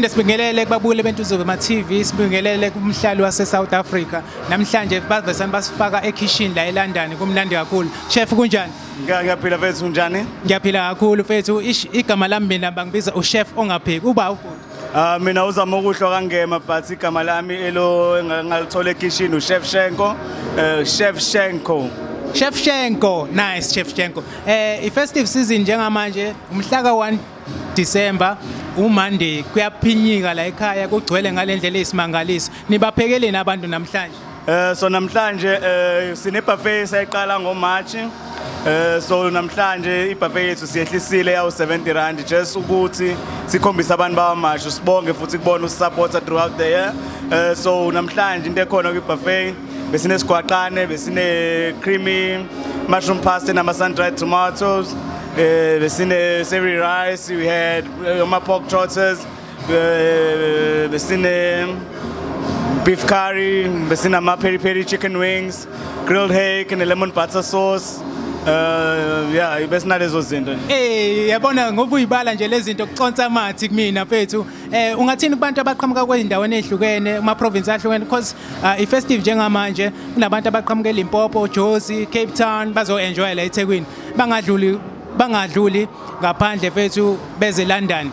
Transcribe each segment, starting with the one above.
Siphinde sibingelele kubabukeli beNtuzube ma-TV, sibingelele kumhlali wase-South Africa. Namhlanje bavesane basifaka ekhishini la eLondon, kumnandi kakhulu. Chef, kunjani? Ngiyaphila mfethu, unjani? Ngiyaphila kakhulu mfethu. Igama lami mina bangibiza uchef ongapheki. Uba ubhuti? Ah, mina uzama ukuhlwa kangema, but igama lami elo engalithola ekitchen uChef Shenko. Chef Shenko. Chef Shenko, nice, Chef Shenko. I-festive season njengamanje, umhla ka-1 December, uMonday, kuyaphinyika la ekhaya, kugcwele ngalendlela eyisimangaliso. Nibaphekeleni abantu namhlanje? So namhlanje sine buffet sayiqala ngoMarch. So namhlanje ibuffet yethu siyehlisile yawu R70, just ukuthi sikhombise abantu bawamasho, sibonge futhi kubona usupporter throughout the year. So namhlanje into ekhona kwi buffet, besinesigwaqane, besine creamy mushroom pasta nama sun dried tomatoes, besine savory rice, we had ama pork trotters, besine beef curry, besinama peri peri chicken wings, grilled hake and a lemon butter sauce. Yeah, besinalezo zinto nje. Yabona ngoba uyibala nje lezi zinto, kuconsa amathe kumina mfethu. Ungathini kubantu abaqhamuka kwezindaweni ezihlukene, kuma province ahlukene, because i-festive njengamanje kunabantu abaqhamuka eLimpopo, Jozi, Cape Town, bazo enjoy la eThekwini. Bangadluli ngaphandle mfethu, beze London.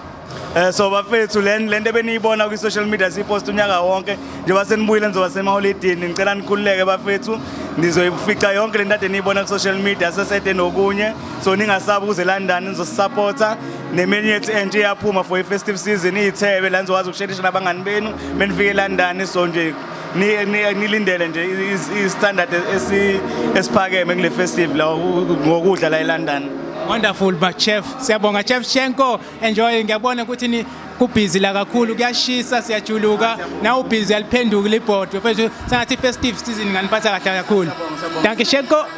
So bafethu, lento ebeniyibona kwi social media sipost unyaka wonke, njengoba senibuyile nizoba semaholidini, ngicela nikhululeke bafethu, nizoyifica yonke lento ade niyibona ku social media sesede nokunye, so ningasabi ukuze London nizosupporta. Nemenu yethu entsha iyaphuma for i-festive season, iy'thebe la nizokwazi ukusherisha nabangani benu menifike eLondon, so nje nilindele nje i-standard esiphakeme kule festive la ngokudla la eLondon. Wonderful, but chef, siyabonga Chef Shenko. Enjoy, ngiyabona ukuthi ni kubhizi la kakhulu, kuyashisa, siyajuluka. Na ubhizi aliphenduki libhodwe. Mfethu, sengathi festive season nganiphatha kahle kakhulu. Dankie, Shenko.